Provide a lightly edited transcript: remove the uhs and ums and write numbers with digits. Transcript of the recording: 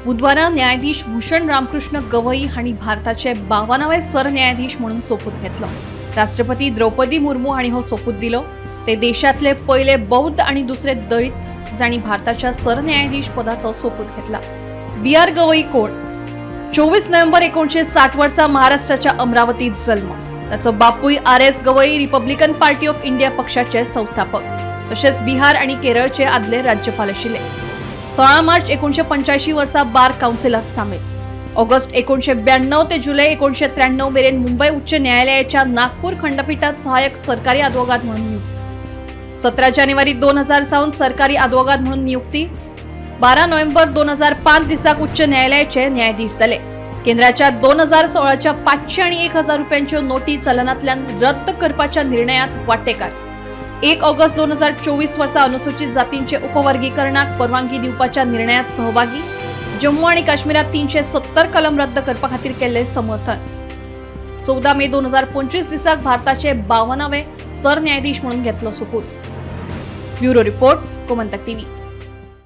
बुधवारा न्यायाधीश भूषण रामकृष्ण गवई हांणी भारताचे 52वे सरन्यायाधीश म्हणून सोपूत घेतलो. राष्ट्रपती द्रौपदी मुर्मू हांणी हो सोपूत दिलो. ते देशांतले पयले बौद्ध आनी दुसरे दलित जांणी भारताच्या सरन्यायाधीश पदाचो सोपूत घेतला. बी are Gavai कोण? 24 नोव्हेंबर 1960 वर्सा महाराष्ट्राच्या अमरावतीत जल्म. ताचो बापूय R S Gavai Republican Party of India पक्षाचे संस्थापक तशेंच बिहार आनी केरळचे आदले राज्यपाल आशिल्ले. 16 मार्च 1985 वर्सा बार काउन्सिलात सामील. ऑगस्ट 1992 ते जुलै 1993 मेरेन मुंबई उच्च न्यायालयाच्या नागपूर खंडपीठात सहाय्यक सरकारी आदवोगाद म्हणून नियुक्त. 17 जानेवारी 2000 सावन सरकारी आदवोगाद म्हणून नियुक्ती. 12 नोव्हेंबर 2005 दिसाक उच्च न्यायालयाचे न्यायाधीश जाले. केंद्राच्या 2016च्या 500 आणि 1000 रुपयांच्यो नोटी चलनांतल्यान रद्द करपाच्या निर्णयात वांटेकार. 1 ऑगस्ट 2024 वर्सा अनुसूचित जातींचे उपवर्गीकरणाक परवानगी दिवपाच्या निर्णयात सहभागी. जम्मू आणि काश्मीरात 370 कलम रद्द करपा खातीर केल्ले समर्थन. 14 मे 2025 दिसाक भारताचे 52वे सरन्यायाधीश म्हणून घेतलो सोपूत. Bureau report, Gomantak TV.